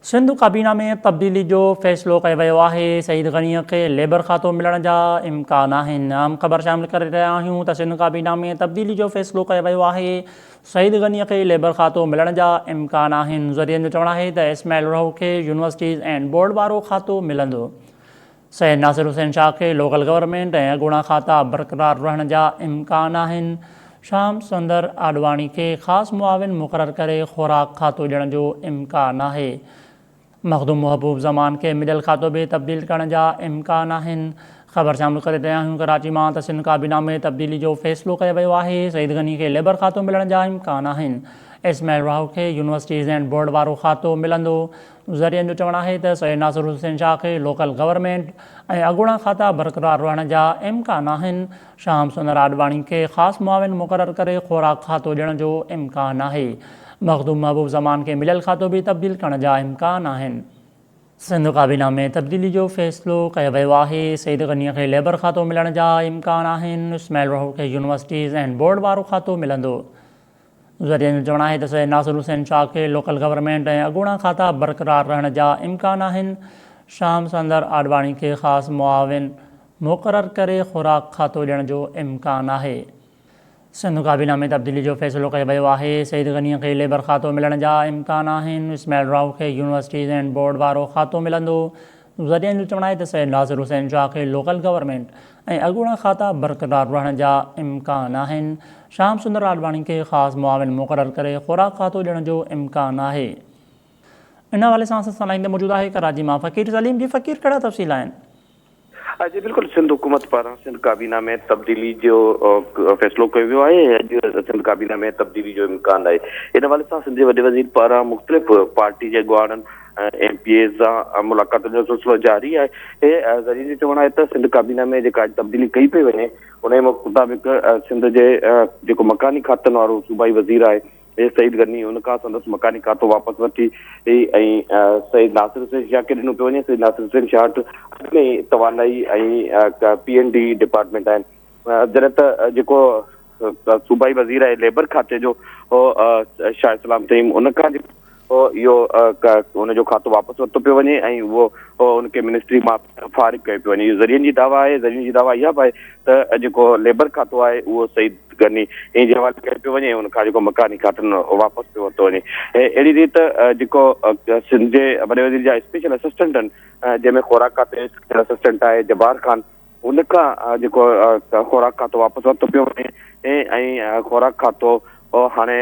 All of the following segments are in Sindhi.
سنڌ ڪابينا ۾ تبديلي جو فيصلو ڪيو ويو آهي، سعيد غني کي ليبر کاتو ملڻ جا امڪان آهن. اهم خبر شامل ڪري رهيا آهيون ته سنڌ ڪابينا ۾ تبديلي جو فيصلو ڪيو ويو آهي، سعيد غني کي ليبر کاتو ملڻ جا امڪان آهن. ذريعن جو چوڻ آهي ته اسماعيل رهو کي يونيورسٽيز اينڊ بورڊ وارو کاتو ملندو. سيد ناصر حسين شاهه کي لوڪل گورنمينٽ ۽ اڳوڻا کاتا برقرار رهڻ جا امڪان آهن. شام سندر آڏواڻي کي خاص معاون مقرر ڪري خوراڪ کاتو ڏيڻ جو امڪان آهي. مخدوم محبوب زمان کي مليل کاتو به تبديل ڪرڻ جا امڪان آهن. خبر شامل ڪري رهيا آهيون ڪراچي مان ته سنڌ ڪابينا ۾ تبديلي جو فيصلو ڪيو ويو آهي. سعيد غني کي ليبر کاتو ملڻ جا امڪان آهن. اسماعيل راهو کي يونيورسٽيز اينڊ بورڊ وارو کاتو ملندو. ذريعن جو چوڻ آهي ته سيد ناصر حسين شاهه کي لوڪل گورنمينٽ ۽ اڳوڻا کاتا برقرار رهڻ جا امڪان آهن، شام سندر آڏواڻي کي خاص معاون مقرر ڪري خوراڪ کاتو ڏيڻ جو امڪان آهي، مخدوم محبوب زمان کي مليل کاتو به تبديل ڪرڻ جا امڪان آهن. سنڌ ڪابينا ۾ تبديلي جو فيصلو ڪيو ويو آهي، سعيد غني کي ليبر کاتو ملڻ جا امڪان آهن، اسماعيل رهو کي يونيورسٽيز اينڊ بورڊ وارو کاتو ملندو. ذريعن جو چوڻ آهي ته سيد ناصر حسين شاهه کي لوڪل گورنمينٽ ۽ اڳوڻا کاتا برقرار رهڻ جا امڪان آهن، شام سندر آڏواڻي کي خاص معاون مقرر ڪري خوراڪ کاتو ڏيڻ جو امڪان آهي. سنڌ ڪابينا ۾ تبديلي جو فيصلو ڪيو ويو آهي، سعيد غني کي ليبر کاتو ملڻ جا امڪان آهن، اسماعيل راهو کي يونيورسٽيز اينڊ بورڊ وارو کاتو ملندو، ذريعن جو چوڻ آهي ته سيد ناصر حسين شاهه کي لوڪل گورنمينٽ ۽ اڳوڻا کاتا برقرار رهڻ جا امڪان آهن، شام سندر آڏواڻي کي خاص معاون مقرر ڪري خوراڪ کاتو ڏيڻ جو امڪان آهي. ان حوالي سان اسان سان لائين تي موجود آهي ڪراچي مان فقير سليم جي فقير ڪهڙا تفصيل آهن؟ جي بلڪل سنڌ حڪومت پاران سنڌ ڪابينا ۾ تبديلي جو فيصلو ڪيو ويو آهي ۽ اڄ سنڌ ڪابينا ۾ تبديلي جو امڪان آهي ان حوالي سان سنڌ جي وڏي وزير پاران مختلف پارٽي جي اڳواڻن ايم پي ايز سان ملاقاتن جو سلسلو جاري آهي ذريعن جو چوڻ آهي ته سنڌ ڪابينا ۾ جيڪا اڄ تبديلي ڪئي پئي وڃي ان مطابق سنڌ جي جيڪو مڪاني کاتن وارو صوبائي وزير آهي سعيد غني ان کان سندس مڪاني کاتو واپس وٺي ۽ سيد ناصر حسين شاهه کي ڏنو پيو وڃي سيد ناصر حسين شاهه وٽ اڳ ۾ ئي توانائي ۽ پي اين ڊي ڊپارٽمينٽ آهن جڏهن ته جيڪو صوبائي وزير آهي ليبر کاتي جو شاهه اسلام تيم ان کان جيڪو اهو ان جو کاتو واپس ورتو پيو وڃي ۽ اهو ان کي منسٽري مان فارغ ڪيو پيو وڃي اهو ذريعن جي دعويٰ آهي ذريعن جي دعويٰ اها به آهي ته جيڪو ليبر کاتو آهي اهو سعيد غني جي حوالي ڪيو پيو وڃي ان کان جيڪو مڪاني کاتن واپس پيو ورتو وڃي اهڙي ريت جيڪو سنڌ جي وڏي وزير جا اسپيشل اسسٽنٽ آهن جنهن ۾ خوراڪ کاتي جو اسپيشل اسسٽنٽ آهي جبار خان ان کان جيڪو خوراڪ کاتو واپس ورتو پيو وڃي ۽ خوراڪ کاتو هاڻي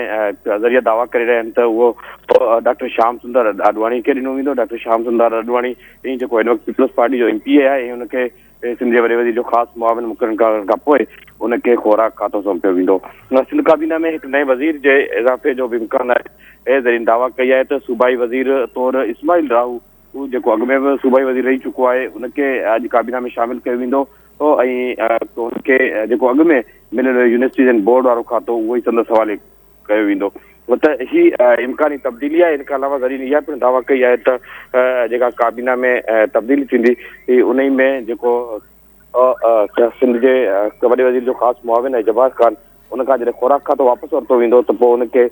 ذريعا دعويٰ ڪري رهيا آهن ته اهو ڊاڪٽر شيام سندر آڏواڻي کي ڏنو ويندو ڊاڪٽر شيام سندر آڏواڻي جيڪو هن وقت پيپلز پارٽي جو ايم پي اي آهي ۽ ان کي سنڌ جي وڏي وزير جو خاص معاون مقرر ڪرڻ کان پوء ان کي خوراڪ کاتو سونپيو ويندو سنڌ ڪابينا ۾ هڪ نئين وزير جي اضافي جو به امڪان آهي ذريعن دعويٰ ڪئي آهي ته صوبائي وزير طور اسماعيل راهو هو جيڪو اڳ ۾ به صوبائي وزير رهي چڪو آهي ان کي اڄ ڪابينا ۾ شامل ڪيو ويندو ۽ ان کي جيڪو اڳ ۾ مليل هيو يونيورسٽيز اينڊ بورڊ وارو کاتو اهو ئي سندس حوالي ڪيو ويندو ته هي امڪاني تبديلي آهي ان کان علاوه زرين اها پڻ دعويٰ ڪئي آهي ته جيڪا ڪابينا ۾ تبديلي ٿيندي انهي ۾ جيڪو سنڌ جي وڏي وزير جو خاص معاون آهي جبار خان ان کان جڏهن خوراڪ کاتو واپس ورتو ويندو ته پوء ان کي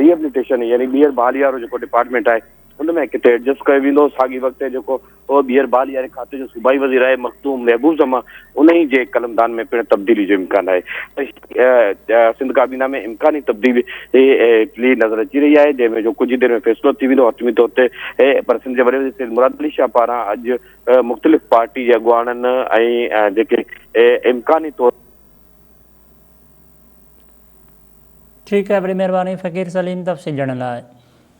ريهبليٽيشن يعني ٻيهر بحالي وارو جيڪو ڊپارٽمينٽ آهي ان ۾ ڪٿي ايڊجسٽ ڪيو ويندو ساڳي وقت تي جيڪو ٻيهر بحالي واري کاتي جو صوبائي وزير آهي مخدوم محبوب زمان انهي جي قلمدان ۾ پڻ تبديلي جو امڪان آهي ته سنڌ ڪابينا ۾ امڪاني تبديلي نظر اچي رهي آهي جنهن ۾ جو ڪجهه ئي دير ۾ فيصلو ٿي ويندو حتمي طور تي پر سنڌ جي وڏي وزير سيد مراد علي شاهه پاران اڄ مختلف پارٽي جي اڳواڻن ۽ جيڪي امڪاني طور ٺيڪ آهي وڏي مهرباني فقير سليم تفصيل ڏيڻ لاء.